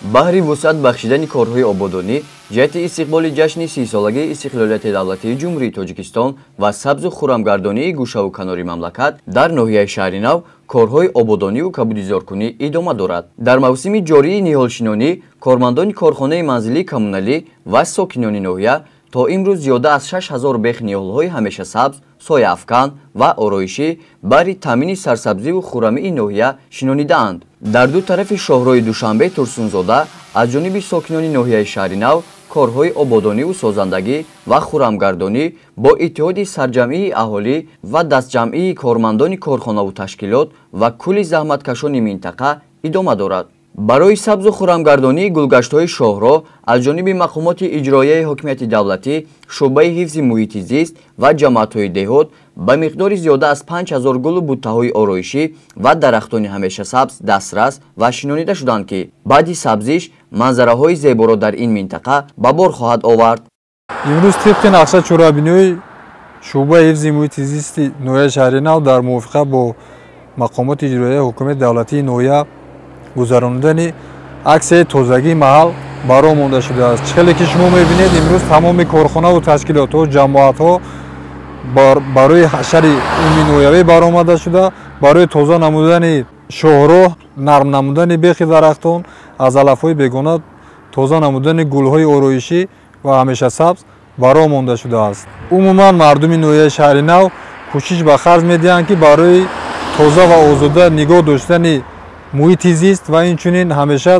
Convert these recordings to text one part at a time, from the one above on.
Баҳри вусъат бахшидани корҳои ободонӣ ҷиҳати истиқболи ҷашни 30-солагии истиқлолияти давлатии Ҷумҳурии Тоҷикистон ва сабзу хуррамгардонии гӯшаву канори мамлакат дар ноҳияи Шаҳри Нав корҳои ободониву кабудизоркунӣ идома дорад. Дар мавсими ҷории ниҳолшинонӣ кормандони корхонаи манзилии коммуналӣ ва сокинони ноҳия то имрӯз зиёда аз 6000 бех ниҳолҳои ҳамешасабз, сояафкан ва ороишӣ баҳри таъмини сарсабзиву хуррамии ноҳия шинонидаанд. Дар ду тарафи шоҳроҳи Душанбе Турсунзода аз ҷониби сокинони ноҳияи Шаҳри Нав корҳои ободониву созандагӣ ва хуррамгардонӣ бо иттиҳоди сарҷамъии аҳолӣ ва дастҷамъии кормандони корхонаву ташкилот ва кулли заҳматкашони минтақа идома дорад. Барои сабзу хуррамгардонии гулгаштҳои шоҳроҳ аз ҷониби мақомоти иҷроияи ҳокимияти давлатӣ, шӯъбаи ҳифзи муҳити зист ва ҷамоатҳои деҳот ба миқдори зиёда аз 5000 гулу буттаҳои ороишӣ ва дарахтони ҳамешасабз дастрас ва шинонида шуданд, ки баъди сабзиш манзараҳои зеборо дар ин минтақа ба бор хоҳад овард. Имрӯз тибқи нақша чорабиниҳои шӯъбаи ҳифзи муҳити зисти ноҳияи Шаҳри Нав дар мувофиқа бо мақомоти иҷроияи ҳукумати давлатии ноҳия гузаронидани аксияи тозагии маҳал ба роҳ монда шудааст. Чӣ хеле ки шумо мебинед, имрӯз тамоми корхонаву ташкилотҳо, ҷамоатҳо барои ҳашари умуминоҳиявӣ баромада шуда, барои тоза намудани шоҳроҳ, нарм намудани бехи дарахтон, аз алафҳои бегона тоза намудани гулҳои ороишӣ ва ҳамешасабз ба роҳ монда шудааст. Умуман мардуми ноҳияи Шаҳри Нав кӯшиш ба харҷ медиҳанд, ки барои тоза ва озода нигоҳ доштани муҳити зист ва инчунин ҳамеша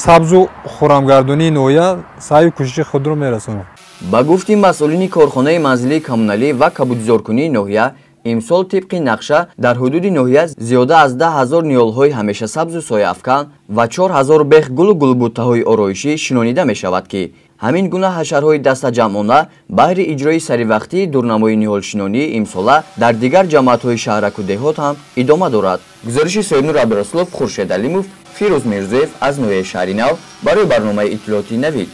сабзу хуррамгардонии ноҳия саъю кӯшиши худро мерасонад. Ба гуфти масъулини корхонаи манзилии коммуналӣ ва кабудизоркунии ноҳия, имсол тибқи нақша дар ҳудуди ноҳия зиёда аз 10 000 ниҳолҳои ҳамешасабзу сояафкан ва 4000 бех гулу гулбуттаҳои ороишӣ шинонида мешавад, ки ҳамин гуна ҳашарҳои дастаҷамъона баҳри иҷрои саривақтии дурнамои ниҳолшинонии имсола дар дигар ҷамоатҳои шаҳраку деҳот ҳам идома дорад. Гузориши Соҳибнур Абдурасулов, Хуршед Алимов, Фирӯз Мирзоев аз ноҳияи Шаҳри Нав барои барномаи иттилоотии Навид.